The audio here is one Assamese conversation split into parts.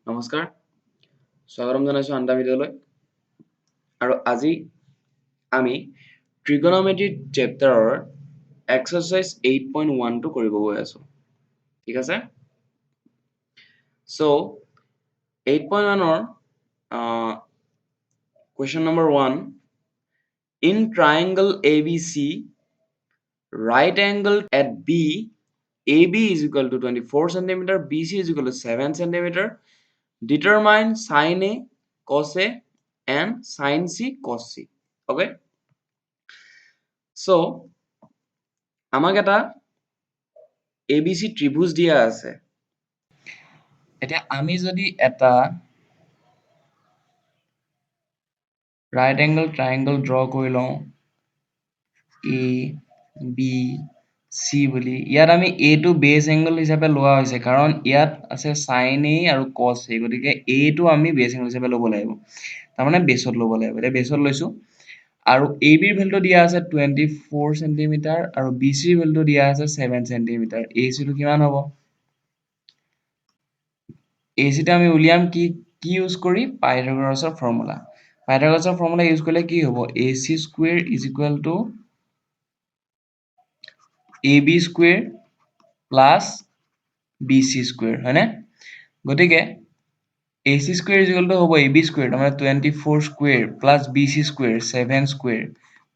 নমস্কাৰ, স্বাগতম জনাইছোঁ আন এটা ভিডিঅ'লৈ। আৰু আজি আমি ট্ৰিগনমেট্ৰি চেপ্টাৰৰ এক্সাৰচাইজ 8.1টো কৰিব গৈ আছোঁ, ঠিক আছে? চ' 8.1ৰ question number 1, in triangle A B C right angle at B, AB is equal to 24 centimeter, BC is equal to 7 centimeter. Determine sin A, cos A and sin C, cos C. Okay? So, আমাক এটা ABC ত্ৰিভুজ দিয়া আছে। এতিয়া আমি যদি এটা ৰাইট এংগল ট্ৰাইএংগল ড্ৰ কৰি লওঁ এ বি চি বুলি, ইয়াত আমি এটো বেছ এংগল হিচাপে লোৱা হৈছে কাৰণ ইয়াত আছে চাইন এ আৰু কছ এ, গতিকে এটো আমি বেছ এংগল হিচাপে ল'ব লাগিব, তাৰমানে বেছত ল'ব লাগিব। এতিয়া বেছত লৈছোঁ আৰু এ বিৰ ভেলুটো দিয়া আছে 24 চেণ্টিমিটাৰ আৰু বি চিৰ ভেলুটো দিয়া আছে 7 চেণ্টিমিটাৰ। এ চিটো কিমান হ'ব? এ চিটো আমি উলিয়াম কি কি ইউজ কৰি? পাইথাগোৰাছৰ ফৰ্মুলা। পাইথাগোৰাছৰ ফৰ্মুলা ইউজ কৰিলে কি হ'ব? A C square is equal to A B square plus B C square, হয়নে? গতিকে A C square is equal to হ'ব এ বি স্কুৱেৰ, তাৰমানে 24 square plus B C square 7 square.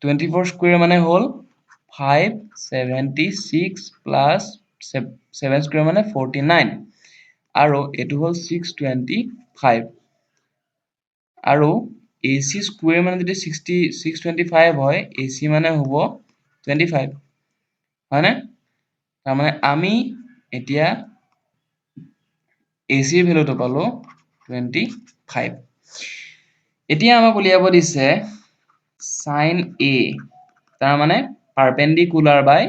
24 square মানে হ'ল 576 প্লাছ 7 স্কুৱেৰ মানে 49, আৰু এইটো হ'ল 625। আৰু এ চি স্কুৱেৰ মানে যদি 625 হয়, এ চি মানে হ'ব 25, হয়নে? তাৰমানে আমি এতিয়া এ চিৰ ভেলুটো পালো 25। এতিয়া আমাক উলিয়াব দিছে চাইন এ, তাৰমানে পাৰপেণ্ডিকুলাৰ বাই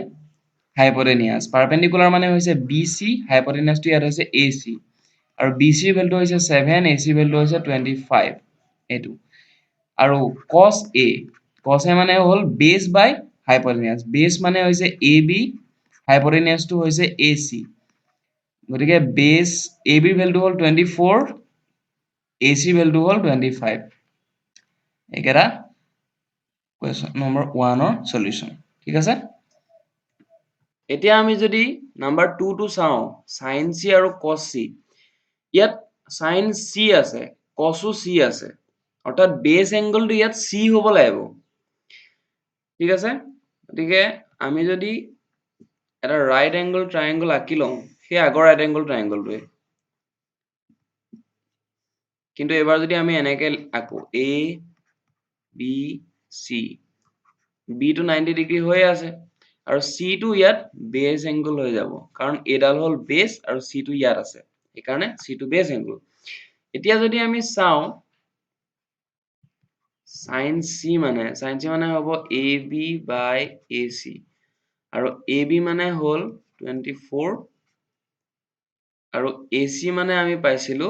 হাইপটেনিয়াছ। পাৰপেণ্ডিকুলাৰ মানে হৈছে বি চি, হাইপটেনিয়াছটো ইয়াত হৈছে এ চি, আৰু বি চিৰ ভেলুটো হৈছে 7, এ চিৰ ভেলুটো হৈছে 25, এইটো। আৰু কছ এ, কছ এ মানে হ'ল বেছ বাই হাইপটেনিয়াছ। বেছ মানে হৈছে এ বি, হাইপটেনিয়াছটো হৈছে এ চি, গতিকে বেছ এ বিৰ ভেলুটো হ'ল 24, এ চিৰ ভেলুটো হ'ল 25। এইকেইটা কুৱেশ্যন নম্বৰ 1ৰ চলিউশ্যন, ঠিক আছে? এতিয়া আমি যদি নাম্বাৰ 2টো চাওঁ, চাইন চি আৰু কছ চি, ইয়াত চাইন চি আছে, কছো চি আছে, অৰ্থাৎ বেছ এংগলটো ইয়াত চি হ'ব লাগিব, ঠিক আছে? গতিকে আমি যদি এটা ৰাইট এংগল ট্ৰাইএংগল আঁকি লওঁ, সেই আগৰ ৰাইট এংগল ট্ৰাইএংগলটোৱে, কিন্তু এইবাৰ যদি আমি এনেকে আঁকো এ বি চি, বিটো 90 ডিগ্ৰী হৈয়ে আছে আৰু চিটো ইয়াত বেছ এংগল হৈ যাব, কাৰণ এইডাল হ'ল বেছ আৰু চিটো ইয়াত আছে, সেইকাৰণে চিটো বেছ এংগল। এতিয়া যদি আমি চাওঁ চাইন চি মানে, চাইন চি মানে হ'ব A B by A C, আৰু এ বি মানে হ'ল 24 আৰু এ চি মানে আমি পাইছিলো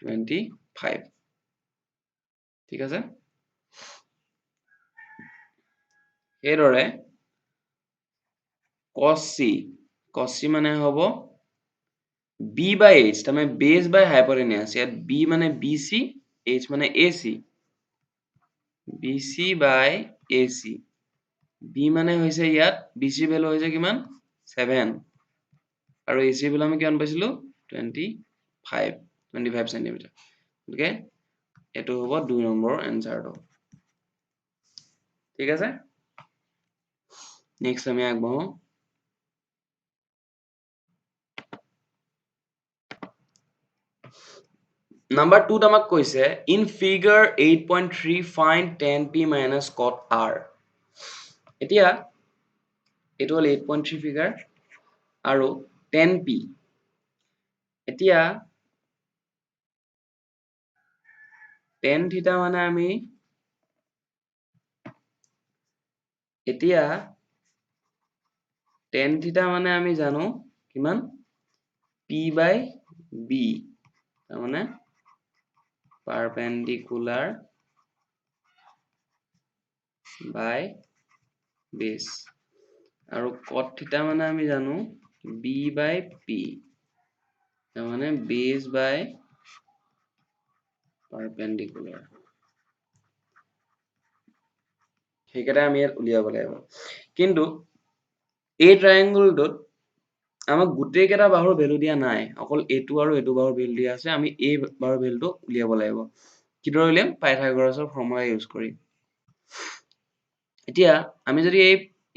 25, ঠিক আছে? সেইদৰে কছ চি, কছ চি মানে হ'ব বি বাই এইচ, তাৰমানে বেছ বাই হাইপটেনিয়াছ। ইয়াত বি মানে বি চি, এইচ মানে A C, B C by A C. B মানে হৈছে ইয়াত বি চিৰ ভেলু হৈছে কিমান? 7, আৰু এ চিৰ ভেলু আমি কিমান পাইছিলো? 25 চেণ্টিমিটাৰ। গতিকে এইটো হ'ব 2 নম্বৰৰ এনচাৰটো, ঠিক আছে? নেক্সট আমি আগবাঢ়ো। নাম্বাৰ 2ত আমাক কৈছে in figure 8.3 find tan P minus cot R. এতিয়া এইটো হ'ল 8.3 ফিগাৰ আৰু টেন পি। এতিয়া টেন থিটা মানে আমি এতিয়া টেন থিটা মানে আমি জানো কিমান? পি বাই বি, তাৰমানে পাৰপেণ্ডিকুলাৰ বাই বেছ, আৰু কট থিটা মানে আমি জানো বি বাই পি, তাৰমানে বেছ বাই পাৰপেণ্ডিকুলাৰ। সেইকেইটা আমি ইয়াত উলিয়াব লাগিব। কিন্তু এই ট্ৰায়েংগলটোত আমাক গোটেইকেইটা বাহুৰ ভেলু দিয়া নাই, অকল এইটো আৰু এইটো বাহুৰ ভেলু দিয়া আছে। আমি এই বাহুৰ ভেলুটো উলিয়াব লাগিব। কিদৰে উলিয়াম? পাইথাগোৰাছৰ ফৰ্মুলা ইউজ কৰি। এতিয়া আমি যদি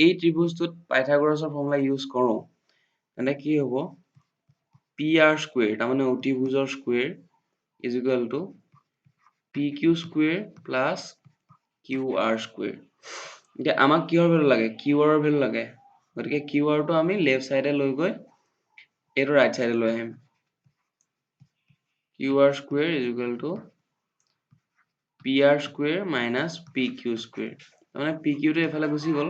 এই ত্ৰিভুজটোত পাইথাগোৰাছৰ ফৰ্মুলা ইউজ কৰোঁ, তেন্তে কি হ'ব? পি আৰ স্কুৱেৰ, তাৰমানে অতিভুজৰ square is equal to P Q square plus Q R square. এতিয়া আমাক কিহৰ ভেলু লাগে? কিউ আৰৰ ভেলু লাগে। গতিকে কিউ আৰটো আমি লেফ্ট চাইডে লৈ গৈ এইটো ৰাইট চাইডে লৈ আহিম। Q R square is equal to P R square minus P Q square. তাৰমানে পি কিউটো এইফালে গুচি গ'ল।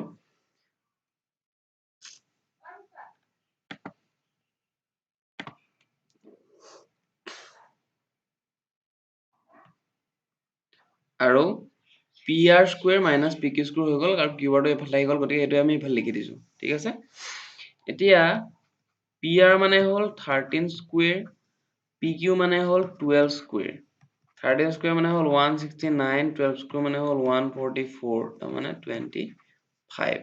আৰু P R square minus P Q square হৈ গ'ল, আৰু কিউ আৰটো এইফালে আহি গ'ল, গতিকে এইটোৱে আমি এইফালে লিখি দিছোঁ। ঠিক আছে। এতিয়া পি আৰ মানে হ'ল 13 স্কুৱেৰ, পি কিউ মানে হ'ল 12 স্কুৱেৰ। 13 স্কুৱেৰ মানে হ'ল 169, 12 স্কুৱেৰ মানে হ'ল 144, তাৰমানে 25।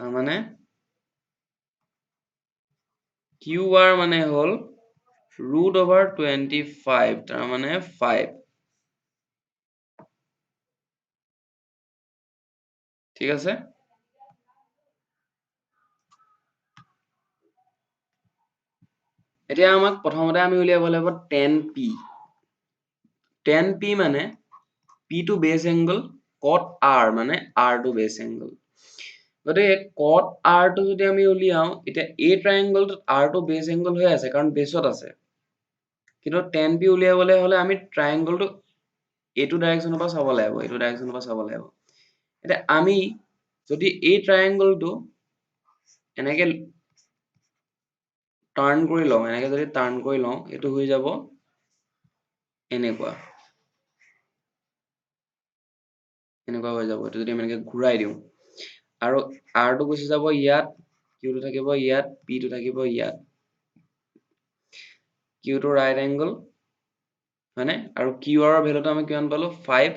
তাৰমানে কিউ আৰ মানে হ'ল ৰুট অভাৰ 25, তাৰমানে 5। ঠিক আছে। এতিয়া আমাক প্ৰথমতে আমি উলিয়াব লাগিব টেন পি। টেন পি মানে পি টো বেছ এংগল, কট আৰ মানে আৰ টো বেছ এংগল। গতিকে কট আৰ টো যদি আমি উলিয়াওঁ, এতিয়া এই ট্ৰায়েংগলটোত আৰ টো বেছ এংগল হৈ আছে কাৰণ বেছত আছে, কিন্তু টেন পি উলিয়াবলৈ হ'লে আমি ট্ৰায়েংগলটো এইটো ডাইৰেকশ্যনৰ পৰা চাব লাগিব, এইটো ডাইৰেকশ্যনৰ পৰা চাব লাগিব। এতিয়া আমি যদি এই ট্ৰায়েংগলটো এনেকে টাৰ্ণ কৰি লওঁ, এনেকে যদি টাৰ্ণ কৰি লওঁ, এইটো হৈ যাব এনেকুৱা, এনেকুৱা হৈ যাব। এইটো যদি আমি এনেকে ঘূৰাই দিওঁ, আৰু আৰটো গুচি যাব ইয়াত, কিউটো থাকিব ইয়াত, পিটো থাকিব ইয়াত। কিউটো ৰাইট এংগল হয়নে? আৰু কিউ আৰৰ ভেলুটো আমি কিমান পালো? 5।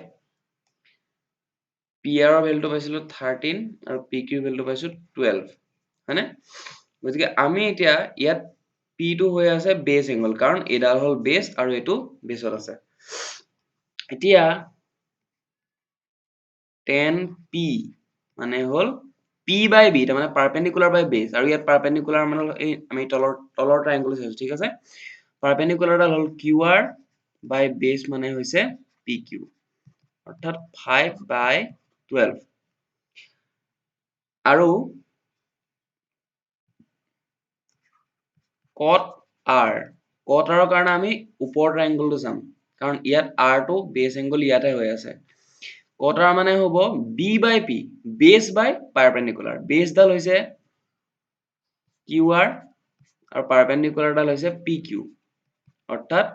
পি আৰৰ ভেলুটো পাইছিলো 13 আৰু পি কিউৰ ভেলুটো পাইছো 12, হয়নে? গতিকে আমি এতিয়া ইয়াত পিটো হৈ আছে বেছ এংগল, কাৰণ এইডাল হ'ল বেছ আৰু এইটো বেছত আছে। এতিয়া টেন পি মানে হ'ল পি বাই বি, তাৰমানে পাৰপেণ্ডিকুলাৰ বাই বেছ, আৰু ইয়াত পাৰপেণ্ডিকুলাৰ মানে এই আমি তলৰ ট্ৰায়েংগল চাইছো, ঠিক আছে। পাৰপেণ্ডিকুলাৰডাল হ'ল কিউ আৰ বাই বেছ মানে হৈছে পি কিউ, অৰ্থাৎ 5/12। আৰু কট আৰ, কট আৰৰ কাৰণে আমি ওপৰৰ ট্ৰায়েংগলটো চাম, কাৰণ ইয়াত আৰটো বেছ এংগল ইয়াতে হৈ আছে। কট আৰ মানে হ'ব B by P, base by perpendicular. বেছডাল হৈছে কিউ আৰ আৰু পাৰপেণ্ডিকুলাৰডাল হৈছে পি কিউ, অৰ্থাৎ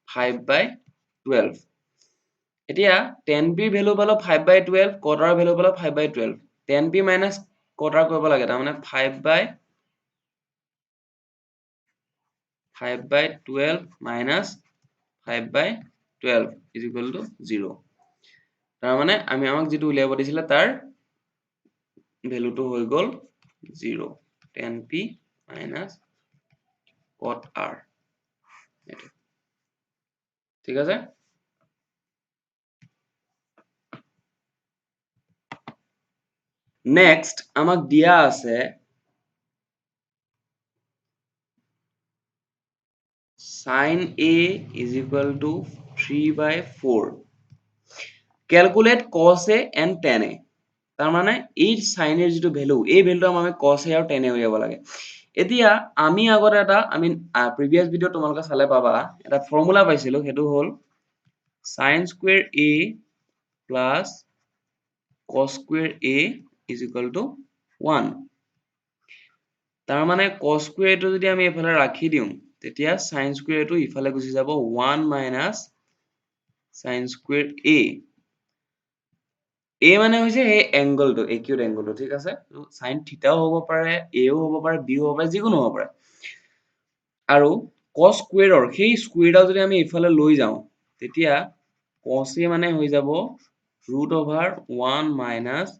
5/12। এতিয়া টেন পিৰ ভেলু পালো 5/12, কট আৰৰ ভেলু পালো 5/12। Tan P minus cot R কৰিব লাগে, তাৰমানে 5/12 minus 5/12 is equal to 0। তাৰমানে আমি আমাক যিটো উলিয়াব দিছিলে তাৰ ভেলুটো হৈ গ'ল 0, tan P minus cot R. ঠিক আছে। নেক্সট আমাক দিয়া আছে sin A is equal to 3/4. Calculate cos A and tan A. তাৰমানে এই sin এৰ যিটো ভ্যালু, এই ভ্যালুটো আমি cos A আৰু tan A উলিয়াব লাগে। এতিয়া আমি আগতে এটা আমি প্ৰিভিয়াছ ভিডিঅ' তোমালোকে চালে পাবা এটা ফৰ্মুলা পাইছিলো, সেইটো হ'ল sin square A plus cos square A is equal to 1। তাৰমানে cos square টো যদি আমি এফালে ৰাখি দিওঁ, তেতিয়া sin square টো ইফালে গুচি যাব 1 minus sin square A। A মানে হৈছে এই এংগলটো, একিউট এংগলটো, ঠিক আছে। sin থিটাও হ'ব পাৰে, A ও হ'ব পাৰে, B ও হ'ব পাৰে, যিকোনো হ'ব পাৰে। আৰু কছ স্কুৱেৰৰ সেই স্কুৱেৰডাল যদি আমি ইফালে লৈ যাওঁ, তেতিয়া কছ এ মানে হৈ যাব root over 1 minus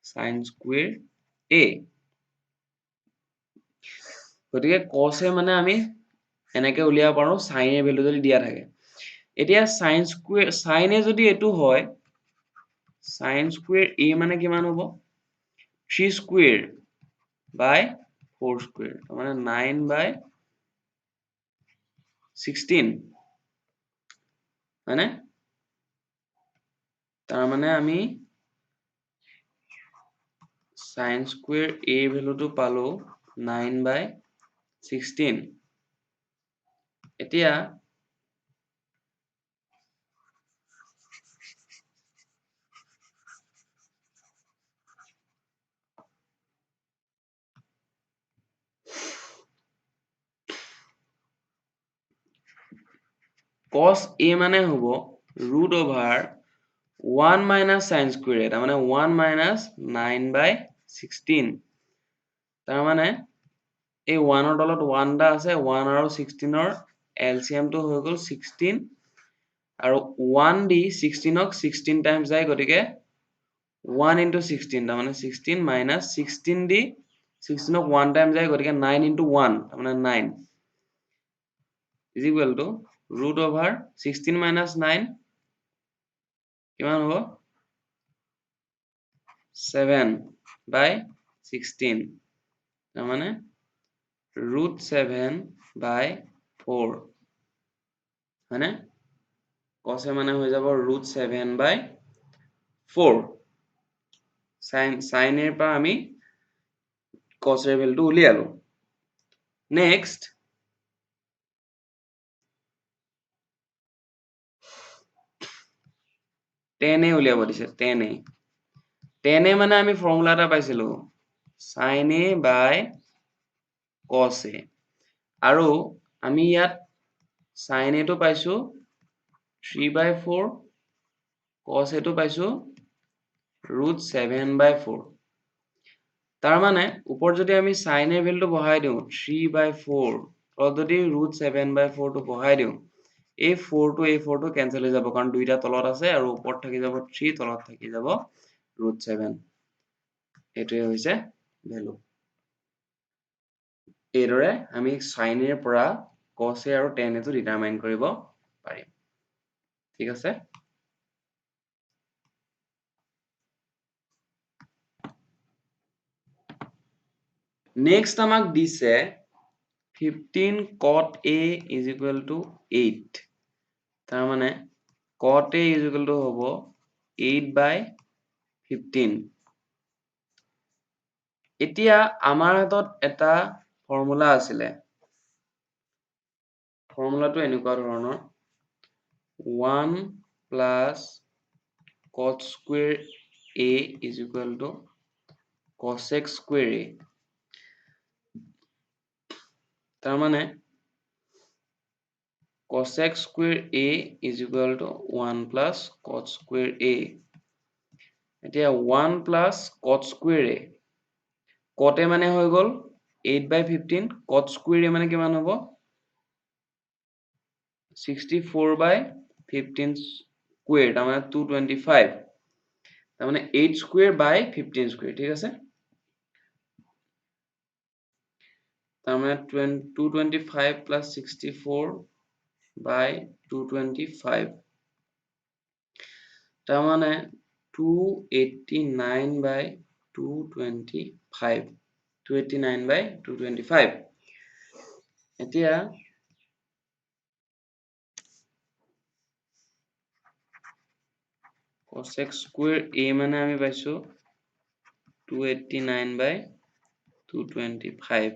sine square A। গতিকে কছ এ মানে আমি এনেকে উলিয়াব পাৰোঁ চাইন এ ভেলু যদি দিয়া থাকে। এতিয়া চাইন স্কুৱেৰ, চাইন এ যদি এইটো হয়, চাইন স্কুৱেৰ এ মানে কিমান হ'ব? 3 স্কুৱেৰ বাই 4 স্কুৱেৰ, তাৰমানে 9 বাই 16, হয়নে? তাৰমানে আমি চাইন স্কুৱেৰ এ ভেলুটো পালো 9 বাই 16। এতিয়া cos a মানে হ'ব root over 1 minus sin square a, তাৰমানে 1 minus 9 by 16। তাৰমানে এই 1 ৰ তলত 1 এটা আছে, 1 আৰু 16 ৰ LCM টো হৈ গ'ল 16, আৰু 1 দি 16 ক 16 times যায়, গতিকে 1 into 16, তাৰমানে 16 minus 16 দি 16 ক 1 times যায়, গতিকে 9 into 1, তাৰমানে 9 is equal to root over 16 minus 9 কিমান হ'ব? 7 by 16, তাৰমানে root 7 by 4, হয়নে? cos a মানে হৈ যাব root 7 by 4। sin a ৰ পৰা আমি cos a ৰ ভেলুটো উলিয়ালো। নেক্সট tan a উলিয়াব দিছে, tan a। tan a মানে আমি ফৰ্মুলা এটা পাইছিলো, sin a by cos a, আৰু আমি ইয়াত sin a টো পাইছো 3 by 4, cos a টো পাইছো root 7 by 4। তাৰমানে ওপৰত যদি আমি sin a ভেলুটো বহাই দিওঁ 3 by 4, তলত যদি root 7 by 4 টো বহাই দিওঁ, এই 4 টো এই 4 টো কেনচেল হৈ যাব, কাৰণ দুইটা তলত আছে আৰু ওপৰত থাকি যাব 3, তলত থাকি যাব root 7। এইটোৱে হৈছে ভেলু। এইদৰে আমি sin a ৰ পৰা cos a আৰু tan a টো ডিটাৰমাইন কৰিব পাৰিম। ঠিক আছে? নেক্সট আমাক দিছে 15 cot a is equal to 8, তাৰমানে cot a is equal to হ'ব 8 by 15। এতিয়া আমাৰ হাতত এটা ফৰ্মুলা আছিলে, ফৰ্মুলাটো এনেকুৱা ধৰণৰ, 1 plus cot square a is equal to cosec square a। তাৰমানে cosec square a is equal to 1 plus cot square a। এতিয়া 1 plus cot square a, cot a মানে হৈ গ'ল 8 by 15, cot square a মানে কিমান হ'ব? 64 by 15 square, তাৰমানে 225, তাৰমানে 8 square by 15 square, ঠিক আছে? তাৰমানে 225 plus 64 by 225, তাৰমানে 289 by 225, 289 by 225। এতিয়া cosec square a মানে আমি পাইছো 289 by 225।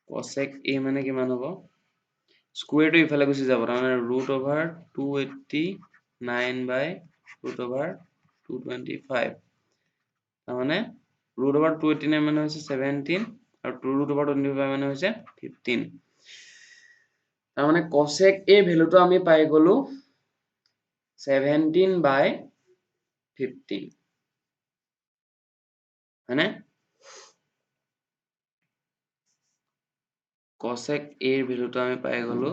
cosec a মানে কিমান হ'ব? স্কুৱেৰটো ইফালে গুচি যাব, তাৰমানে root over 289 by root over 225, তাৰমানে root over 289 মানে হৈছে 17 আৰু root over 25 মানে হৈছে 15। তাৰমানে cosec a ভেলুটো আমি পাই গলো 17 by 15, হয়নে? Cosec A ৰ ভেলুটো আমি পাই গ'লো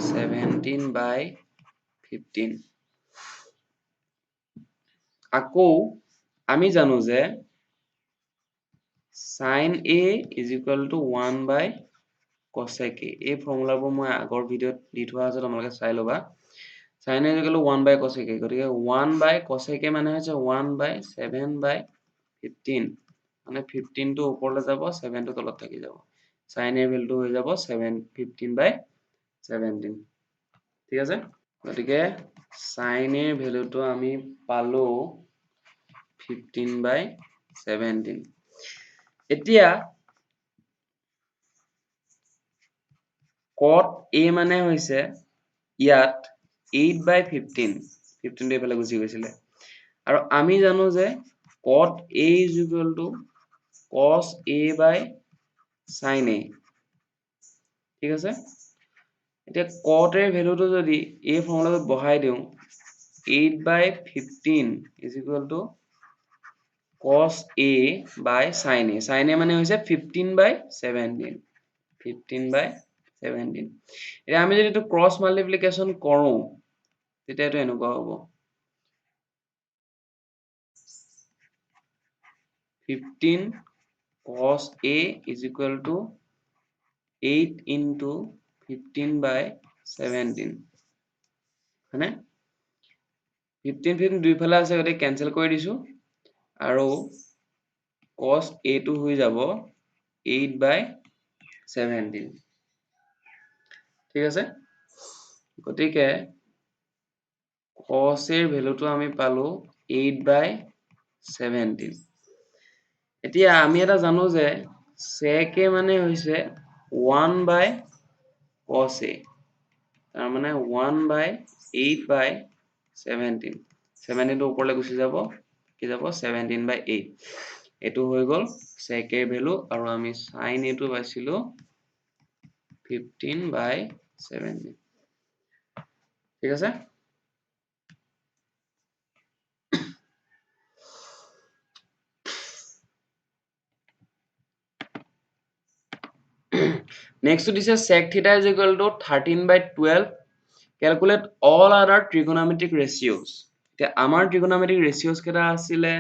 17/15। আকৌ আমি জানো যে sin A is equal to 1 by cosec A। এই ফৰ্মুলাবোৰ মই আগৰ ভিডিঅ'ত দি থোৱা আছে, তোমালোকে চাই ল'বা। Sin A is equal to 1 by cosec A, গতিকে 1 by cosec A মানে হৈছে 1 by 7 by 15, মানে 15 টো ওপৰলৈ যাব, 7 টো তলত থাকি যাব। Sin A ভেলুটো হৈ যাব 15 by 17। ঠিক আছে, গতিকে sin A ভেলুটো আমি পালো 15 by 17। এতিয়া cot A মানে হৈছে ইয়াত 8 by 15, 15 টো এইফালে গুচি গৈছিলে, আৰু আমি জানো যে cot A is equal to cos A by sin A। ঠিক আছে, এতিয়া cot A ৰ ভেলুটো যদি এই ফৰ্মুলাটোত বহাই দিওঁ, 8 by 15 is equal to cos A by sin A। Sin A মানে হৈছে 15 by 17, 15 by 17। এতিয়া আমি যদি এইটো ক্ৰছ মাল্টিপ্লিকেশ্যন কৰোঁ তেতিয়া এইটো এনেকুৱা হ'ব, 15 cos A is equal to 8 into 15 by 17, হয়নে? 15 15 দুইফালে আছে, গতিকে কেনচেল কৰি দিছো, আৰু cos A টো হৈ যাব 8 by 17। ঠিক আছে, গতিকে cos A ৰ ভেলুটো আমি পালো 8 by 17। এতিয়া আমি এটা জানো যে sec A মানে হৈছে 1 by cos A, তাৰ মানে 1 by 8 by 17, 17 টো ওপৰলৈ গুচি যাব, কি যাব 17 by 8। এইটো হৈ গ'ল sec A ৰ ভেলু, আৰু আমি sin A টো পাইছিলো 15 by 17। ঠিক আছে, নেক্সট দিছে sec theta is equal to 13 by 12, calculate all other trigonometric ratios। এতিয়া আমাৰ trigonometric ratios কেইটা আছিলে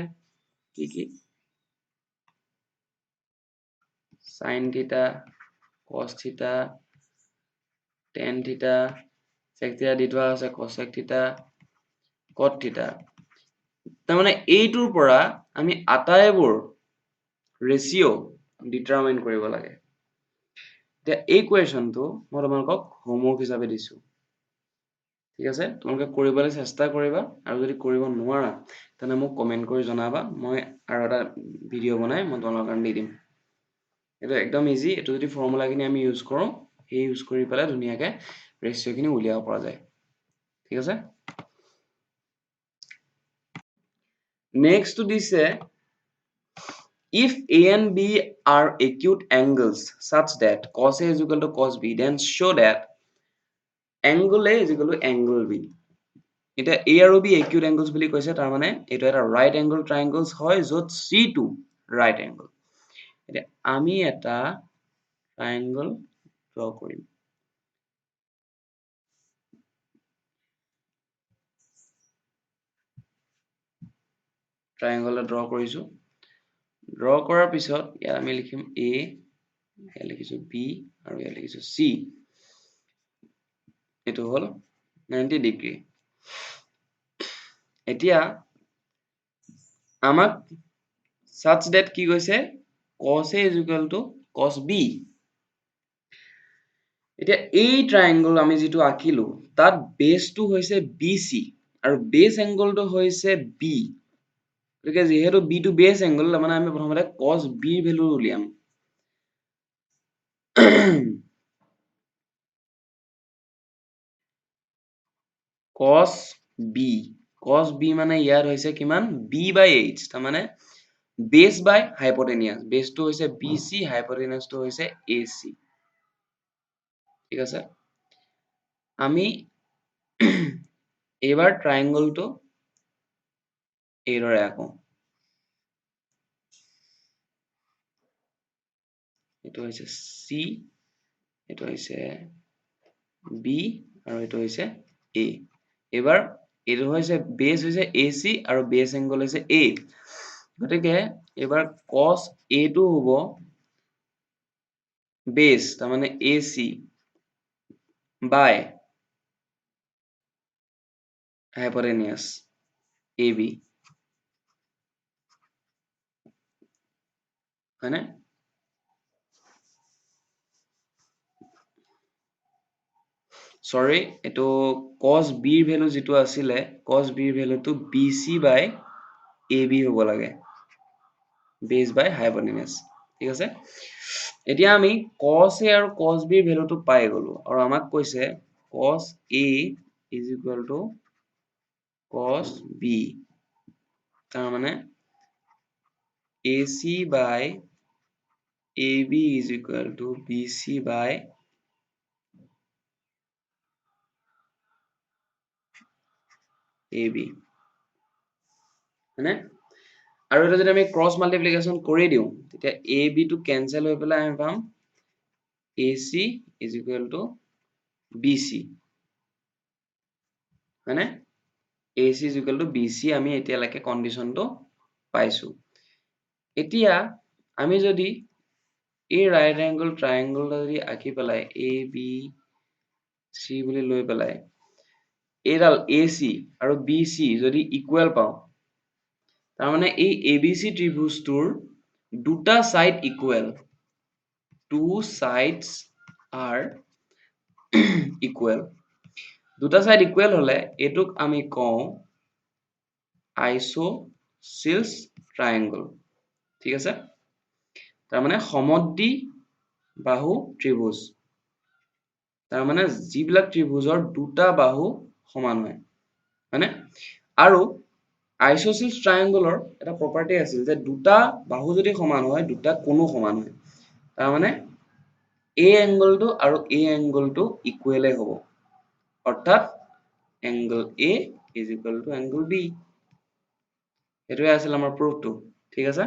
কি কি? Sin theta, cos theta, tan theta, sec theta দি থোৱা আছে, cosec theta, cot theta। তাৰমানে এইটোৰ পৰা আমি আটাইবোৰ ৰেচিঅ' ডিটাৰমাইন কৰিব লাগে। এতিয়া এই কুৱেশ্যনটো মই তোমালোকক হোমৱৰ্ক হিচাপে দিছো, ঠিক আছে? তোমালোকে কৰিবলৈ চেষ্টা কৰিবা, আৰু যদি কৰিব নোৱাৰা তেনে মোক কমেণ্ট কৰি জনাবা, মই আৰু এটা ভিডিঅ' বনাই মই তোমালোকৰ কাৰণে দি দিম। এইটো একদম ইজি, এইটো যদি ফৰ্মুলাখিনি আমি ইউজ কৰোঁ, সেই ইউজ কৰি পেলাই ধুনীয়াকৈ ৰেচিঅ'খিনি উলিয়াব পৰা যায়। ঠিক আছে, নেক্সটটো দিছে if A and B are acute angles such that cos A is equal to cos B, then show that angle A is equal to angle B। এতিয়া A আৰু B acute angles বুলি কৈছে, তাৰ মানে এইটো এটা right angle triangles হয় য'ত C টো right angle। এতিয়া আমি এটা triangle draw কৰিম। Triangle এটা draw কৰিছো। Draw কৰাৰ পিছত ইয়াত আমি লিখিম A, ইয়াত লিখিছো B আৰু ইয়াত লিখিছো C। এইটো হ'ল 90 ডিগ্ৰী। এতিয়া আমাক such that কি কৈছে cos A is equal to cos B। এতিয়া এই ট্ৰায়াঙ্গল আমি যিটো আঁকিলো তাত বেসটো হৈছে BC আৰু বেস এংগলটো হৈছে B। গতিকে যিহেতু B টো বেস এংগল, মানে আমি প্ৰথমতে cos B ৰ ভেলু উলিয়াম। cos B, cos B মানে ইয়াত হৈছে কিমান B by H, তাৰ মানে বেস বাই হাইপোটেনিয়াস। বেসটো হৈছে BC, হাইপোটেনিয়াসটো হৈছে AC। ঠিক আছে, আমি এইবাৰ ট্ৰায়াঙ্গলটো এইদৰে আঁকো। এইটো হৈছে C, এইটো হৈছে বি আৰু এইটো হৈছে এ। এইবাৰ এইটো হৈছে বেছ হৈছে এ চি আৰু বেছ এংগল হৈছে এ, গতিকে এইবাৰ কছ এটো হ'ব বেছ, তাৰমানে A C by hypotenuse A B, হয়নে? চৰি, এইটো কছ বিৰ ভেলু যিটো আছিলে, কছ বিৰ ভেলুটো B C by A B হ'ব লাগে, বেছ বাই হাইপটেনিয়াছ। ঠিক আছে, এতিয়া আমি কছ এ আৰু কছ বিৰ ভেলুটো পাই গলো আৰু আমাক কৈছে cos A is equal to cos B, তাৰমানে A C by A B is equal to B C by A B, হয়নে? আৰু এটা যদি আমি ক্ৰছ মাল্টিপ্লিকেশ্যন কৰি দিওঁ তেতিয়া এ বি টো কেনচেল হৈ পেলাই আমি পাম A C is equal to B C, হয়নে? A C is equal to B C আমি এতিয়ালৈকে কণ্ডিশ্যনটো পাইছো। এতিয়া আমি যদি এই ৰাইট এংগল ট্ৰায়েংগল এটা যদি আঁকি পেলাই এ বি চি বুলি লৈ পেলাই এইডাল এ চি আৰু বি চি যদি ইকুৱেল পাওঁ, তাৰমানে এই এ বি চি ত্ৰিভুজটোৰ দুটা side equal, two sides are equal. দুটা চাইড ইকুৱেল হলে এইটোক আমি কওঁ আইচ'চিলছ ট্ৰায়েংগল। ঠিক আছে, তাৰমানে সমদ্বি বাহু ত্ৰিভুজ, তাৰমানে যিবিলাক ত্ৰিভুজৰ দুটা বাহু সমান হয়, হয়নে? আৰু আইচ'চিলছ ট্ৰায়েংগলৰ এটা প্ৰপাৰ্টি আছিল যে দুটা বাহু যদি সমান হয় দুটা কোণো সমান হয়, তাৰমানে এই এংগলটো আৰু এই এংগলটো ইকুৱেলে হ'ব, অৰ্থাৎ angle A is equal to angle B. সেইটোৱে আছিল আমাৰ প্ৰুফটো। ঠিক আছে।